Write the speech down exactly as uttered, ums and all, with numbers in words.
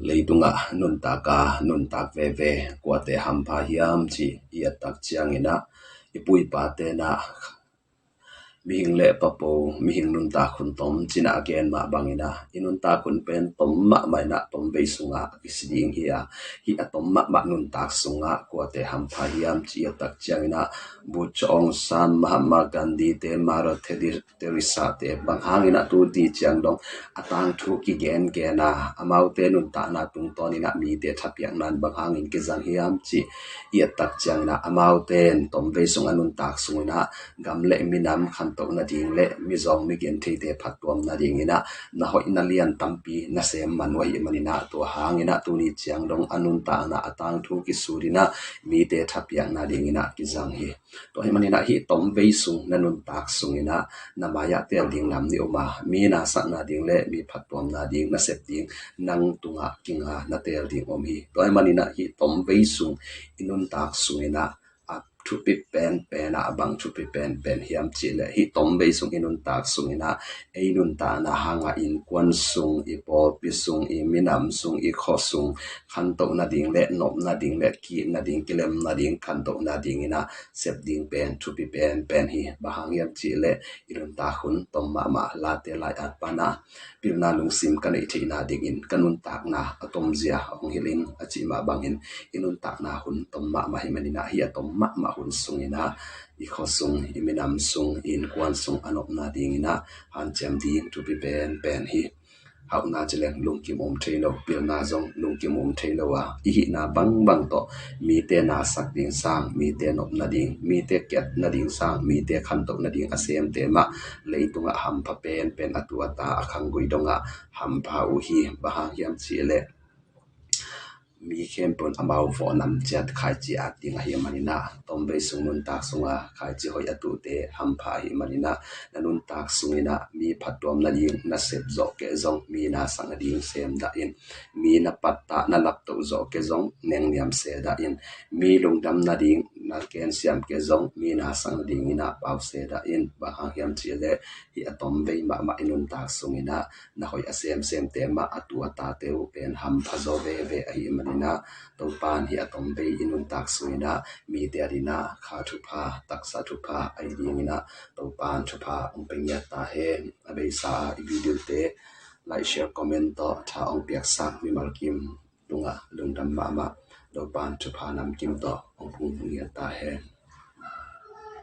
Leitungah nuntak a nuntak veve kuate hampha hiam cih i et tak ciangin ah, i pu i pate in ah mihing le papo, mihing nuntak hun tom ci-in ah a gen mah bangin ah, i nuntak hun pen tom mahmah in ah tom vei sungah a kisi ding hi a, hih a tom mahmah nuntak sungah kuate hampha hiam cih i et tak ciangin ah, Buddha, Aung San, Mahatma Gandhi te, Mother Teri- Teresa te bang hangin ah tu ni ciang dong a tangthu kigengen a, amaute nuntakna tungtawnin ah mite thapiakna in bang hangin kizang hiam cih i et tak ciangin ah, amaute in tom vei sung a nuntak sungin ah gam le minam khantoh nading le mizawng migentheite phattuam nadingin ah na hoih na lian tampi nasem man uh ahih manin ah, tua hangin ah tu ni ciang dong a nuntakna a tangthu kisut in ah mite thapiak nadingin ah kizang hi. Tua ahih manin ah hih tom vei sung na nuntak sungin ah na mai-ah teel ding lam nih om a, mi nasak nading le mi phattuam nading, na sep ding, nang tungah kinga na teel ding om hi. Tua ahih manin ah hih tom vei sung i nuntak sungin ah a thupi penpen ah, a bang thupi penpen hiam cih leh, hih tom vei sung i nuntak sungin ah ei nuntakna hangah innkuan sung, i pawlpi sung, i minam sung, i khua sung khantoh nading le nop nading le kih nading, kilem nading, khantoh nadingin ah sep ding pen thupi penpen hi. Bang hang hiam cih leh i nuntak hun tom mahmah, Late lai-at pan ah pilna lungsim ka neih theihna dingin ka nuntakna a tomzia hong hilh in a cih mah bangin, i nuntakna hun tom mahmah ahih manin ah hih a tom mahmah hun sungin ah i khua sung, i minam sung, i innkuan sung a nopna dingin ah hanciam ding thupi penpen hi. Hauhna ci leng lungkim um thei lo, pilna zong lungkim um thei lo a, i hihna bangbang tawh mite nasak ding sang, mite nop nading, mite kiat nading sang, mite khantoh nading a semte mah leitungah hampha penpen, a tu a ta, a khanggui dongah hampha uh hi. Bang hang hiam cih leh mi khempeuh in amau vawh nam ciat khaici at ding ahih manin ah, tom vei sung nuntak sungah khaici hoih a tuhte hampha ahih manin ah, na nuntak sungin ah mi phattuam nading na sep zawh kei zong, mi nasak nading sem dah in, mi na pattah na laptoh zawh kei zong nengniam se dah in, mi lungdam nading na gensiam kei zong, mi nasak nadingin ah pau se dah in. Bang hang hiam cih leh hih a tom vei mahmah i nuntak sungin ah na hoih a semsemte mah, a tu a tate uh pen hampha zaw veve ahih manin ah, Topa in hih a tom vei i nuntak sungin ah mite adingin ah kha thupha, taksa thupha ahi dingin ah Topa in thupha hong pia ngiat ta hen. A beisa ah i videote like, share, comment tawh tha hong piaksak mimal kim tungah lungdam mahmah. Topa in thupha namkim tawh hong pia ngiat ta hen.